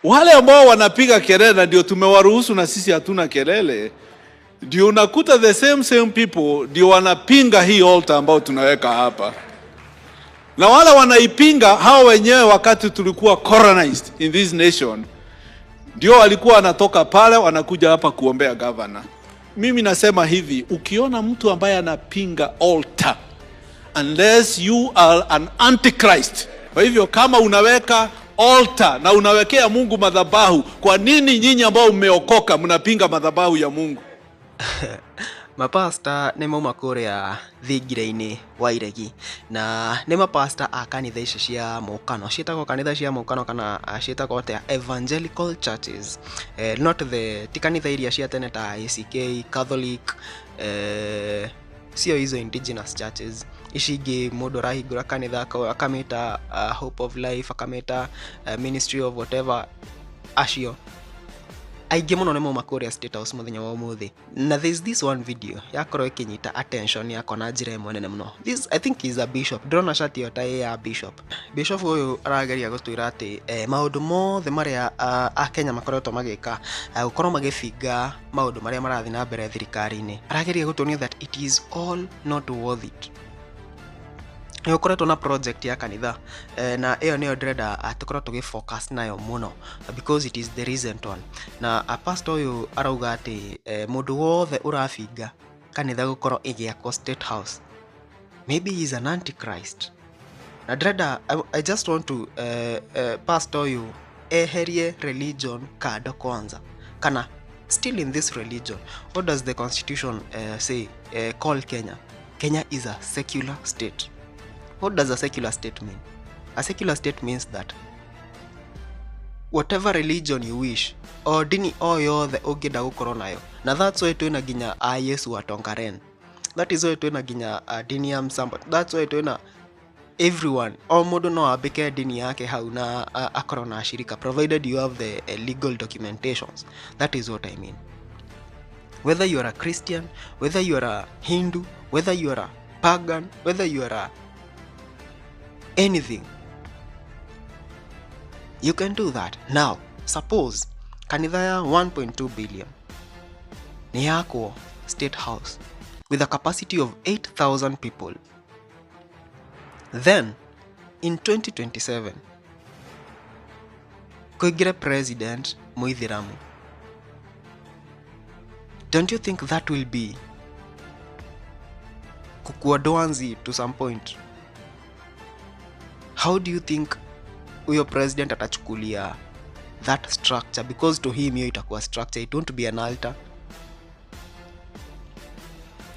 Wale ambao wanapiga kelele na ndio tumewaruhusu na sisi hatuna kelele, ndio unakuta the same same people ndio wanapinga hii altar ambao tunaweka hapa, na wale wanaipinga hao wenyewe, wakati tulikuwa colonized in this nation, ndio walikuwa wanatoka pale wanakuja hapa kuombea governor. Mimi nasema hivi, ukiona mtu ambaye anapinga altar, unless you are an antichrist. Kwa hivyo kama unaweka altar na unawekea Mungu madhabahu, kwa nini nyinyi ambao mmeokoka mnapinga madhabahu ya Mungu? Mapasta nĩ mauma kũrĩa thingira-inĩ wa iregi na nĩ mapasta a kanitha ici cia mũkano ciĩtagwo kanitha cia mũkano kana ciĩtagwo atĩa, evangelical churches, not the ti kanitha iria cia tene ta ACK, Catholic, sio hizo indigenous churches. Ici ingĩ mũndũ arahingũra kanitha akamĩta Hope of Life, akamĩta Ministry of whatever. Acio aingĩ mũno nĩ mauma kũrĩa State House mũthenya wa ũmũthĩ, na there's this one video yakorwo ĩkĩnyita attention yakwa na njĩra ĩmwe nene mũno. This, I think, is a bishop. Ndĩrona shati ĩyo ta ĩ ya bishop. Bishop ũyũ arageria gũtwĩra atĩ maũndũ mothe marĩa akenya makoretwo magĩka, gũkorwo magĩbinga maũndũ marĩa marathiĩ na mbere thirikari-inĩ, arageria gũtuonia that it is all not worth it. Nĩ gũkoretwo na project ya kanitha, na ĩyo nĩyo ndĩrenda tũkorwo tũgĩ focus nayo mũno because it is the recent one. Na pastor ũyũ arauga atĩ mũndũ wothe ũrabinga kanitha gũkorwo ĩgĩakwo State House, maybe he is an antichrist. Na ndĩrenda I just want to pastor ũyũ eherie religion kando kwanza, kana still in this religion, what does the constitution say, call Kenya? Kenya is a secular state. What does a secular state mean? A secular state means that whatever religion you wish, o dini o yothe ũngĩenda gũkorwo nayo, na that's why twĩna nginya a Yesu wa Tongaren, that is why twĩna nginya a dini ya Msamba, that's why twĩna everyone. O mũndũ no ambĩke dini yake hau na akorwo na ashirika, provided you have the legal documentations. That is what I mean. Whether you are a Christian, whether you are a Hindu, whether you are a pagan, whether you are a anything, you can do that. Now suppose kanitha ya 1.2 billion nĩ yakwo State House with a capacity of 8000 people, then in 2027 kũingĩre president mũithĩramu. Don't you think that will be kukua dwanzi to some point? How do you think huyo president atachukulia that structure? Because to him hiyo itakuwa structure, it won't be an altar.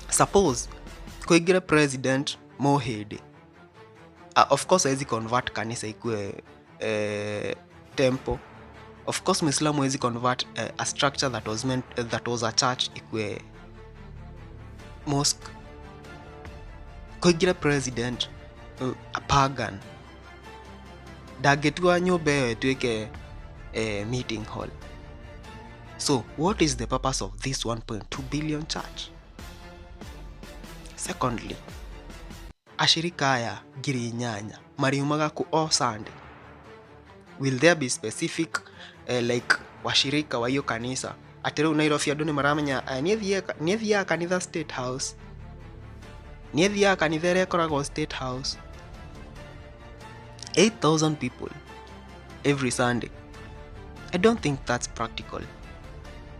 Suppose kuingire president mohĩndĩ, of course hawezi convert kanisa ikue temple. Of course Muislamu hawezi convert a structure that was meant, that was a church ikue mosque. Kuingire president a pagan, ndangĩtua nyũmba ĩyo ĩtuĩke meeting hall. So what is the purpose of this 1.2 billion church? Secondly, ashirika aya 8,000 mariumaga ku o Sunday? Will there be specific like washirika wa hiyo kanisa, atĩ rĩu Nairobi andũ nĩ maramenya nĩ thiaga kanitha State House, nĩ thiaga kanitha ĩrĩa ĩkoragwo State House? 8000 people every Sunday, I don't think that's practical.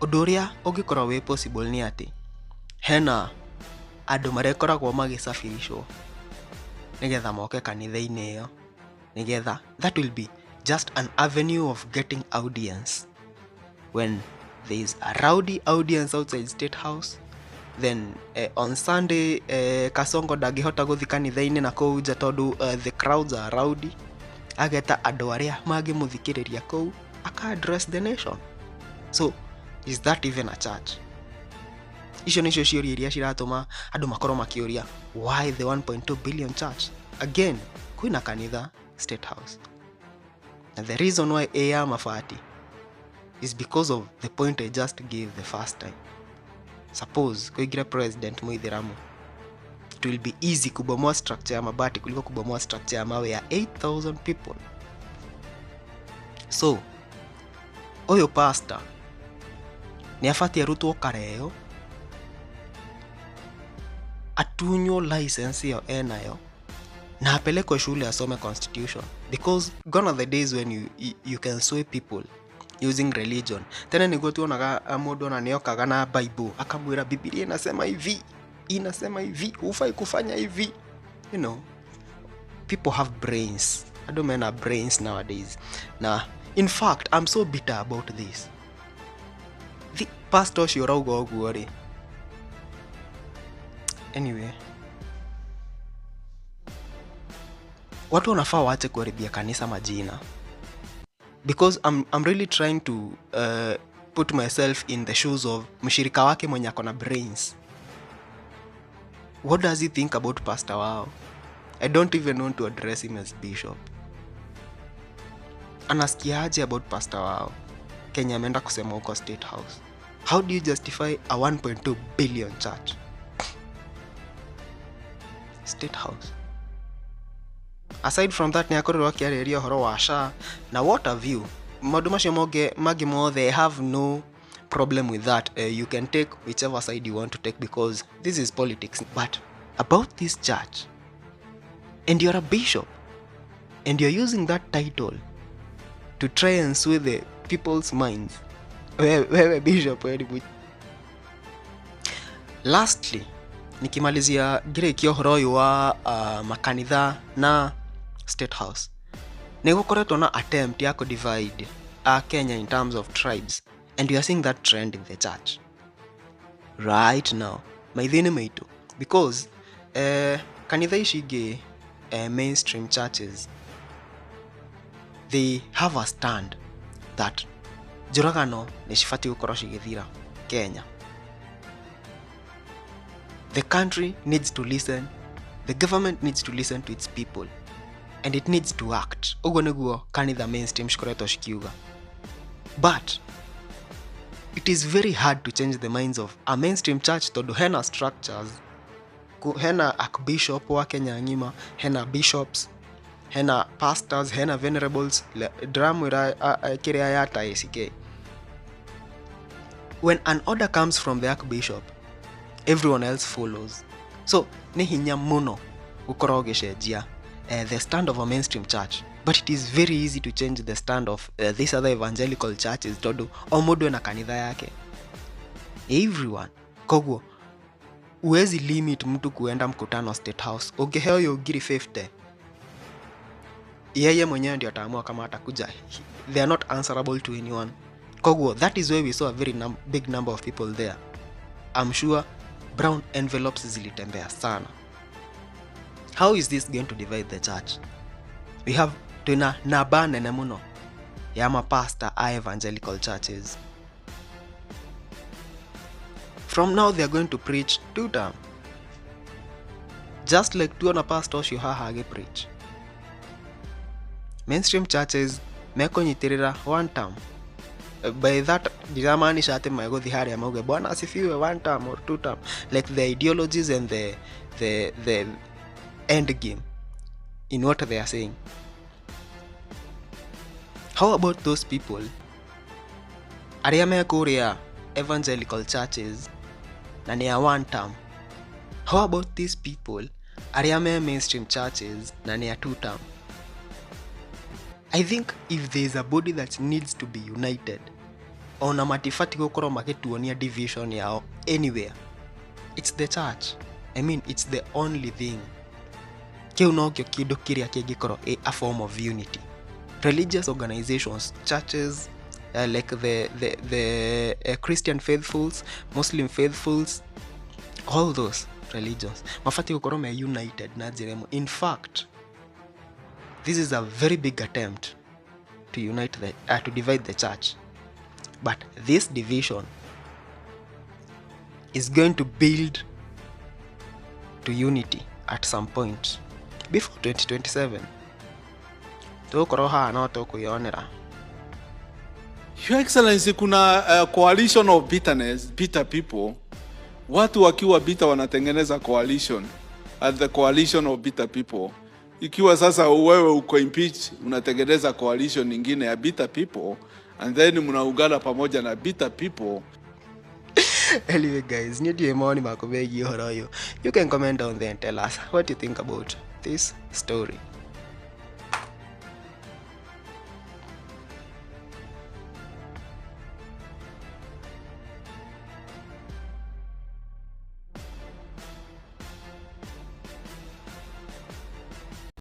Ũndũ ũrĩa ũngĩkorwo wĩ possible nĩ atĩ hena andũ marĩkoragwo magĩcabiricwo nĩgetha moke kanitha-inĩ ĩyo, nĩgetha that will be just an avenue of getting audience. When there is a rowdy audience outside State House, then on Sunday Kasongo ndangĩhota gũthiĩ kanitha-inĩ na kũu nja tondũ the crowds are rowdy, ageta andũ arĩa mangĩmũthikĩrĩria kũu, aka address the nation. So is that even a church? Icio nĩcio ciũria iria ciratũma andũ makorwo makĩũria, why the 1.2 billion church? Again, kwĩna kanitha State House, na the reason why ĩ ya mabati is because of the point I just gave the first time. Suppose kuingira president muithiramu, it will be easy kubomoa structure ya mabati kuliko kubomoa structure ya mawe ya 8000 people. So Ũyũ pastor nĩ abatiĩ arutwo kareo, atunywo license ĩyo enayo na apelekwe shule asome constitution, because gone are the days when you can sway people using religion. Tene niguo tuonaga mũndũ ona nĩokaga na Bible akamwĩra Biblia inasema hivi, inasema hivi, hufai kufanya hivi. You know, people have brains. Andũ mena brains nowadays. Na in fact, I'm so bitter about this. The pastor ũcio ũrauga ũguo rĩ, anyway, watu wanafaa waache kuharibia kanisa majina, because I'm really trying to put myself in the shoes of mshirika wake mwenye ako na brains. What does he think about pastor wao? I don't even want to address him as bishop. Anasikiaje about pastor wao Kenya ameenda kusema huko State House? How do you justify a 1.2 billion church? State House. Aside from that, nĩakorirwo akĩarĩrĩria ũhoro wa SHA na what have you. Maũndũ macio mangĩ mothe, I have no problem with that. You can take whichever side you want to take because this is politics. But about this church, and you're a bishop, and you're using that title to try and sway the people's minds. Wewe bishop, wewe ni Lastly, nikimalizia ngĩrĩkia ũhoro ũyũ wa makanitha na State House, nĩ gũkoretwo na attempt ya kũ-divide Kenya in terms of tribes, and we are seeing that trend in the church right now maitho-inĩ maitũ, because kanitha ici ingĩ, mainstream churches, they have a stand that njũragano nĩ cibatiĩ gũkorwo cigĩthira Kenya. The country needs to listen, the government needs to listen to its people, and it needs to act. Ũguo nĩguo kanitha mainstream cikoretwo cikiuga. But it is very hard to change the minds of a mainstream church tondũ hena structures, hena archbishop wa Kenya ng'ima, hena bishops, hena pastors, hena venerables. Ndĩramwĩra kĩrĩa yata ACK. When an order comes from the archbishop, everyone else follows. So nĩ hinya mũno gũkorwo ũgĩcenjia the stand of a mainstream church, but it is very easy to change the stand of these other evangelical churches tondũ o mũndũ ena kanitha yake, everyone. Koguo huwezi limit mtu kuenda mkutano State House. Ũngĩheo ũyũ ngiri 50, yeye mwenyewe ndio ataamua kama atakuja. They are not answerable to anyone. Koguo that is why we saw a very big number of people there. I'm sure brown envelopes zilitembea sana. How is this going to divide the church? We have twina namba nene muno ya mapasta a evangelical churches. From now they are going to preach two term, just like tuona pastor ũcio haha agĩ preach. Mainstream churches mekũnyitĩrĩra one term. By that ndiramaanisha atĩ megũthiĩ harĩa mauge bwana asifiwe one term or two term, like the ideologies and the end game in what they are saying. How about those people arĩa me kũrĩa evangelical churches na nĩ a one term? How about these people arĩa me mainstream churches na nĩ a two term? I think if there is a body that needs to be united, ona matibati gũkorwo magĩtuonia division yao anywhere, it's the church. I mean, it's the only thing. Kĩu nokĩo kĩndũ kĩrĩa kĩngĩkorwo a form of unity. Religious organizations, churches, like the Christian faithfuls, Muslim faithfuls, all those religions mabatiĩ gũkorwo me united na njĩra ĩmwe. In fact, this is a very big attempt to unite the to divide the church, but this division is going to build to unity at some point before 2027. Tũgũkorwo haha no tũkwĩyonera. Your Excellency, kuna coalition of bitterness, bitter people. Watu wakiwa bitter wanatengeneza coalition. And the coalition of bitter people. Ikiwa sasa wewe uko impeach, unatengeneza coalition nyingine ya bitter people and then mnaungana pamoja na bitter people. Anyway guys, niĩ ndiũĩ mawoni maku megiĩ ũhoro ũyũ. You can comment down there and tell us what you think about this story.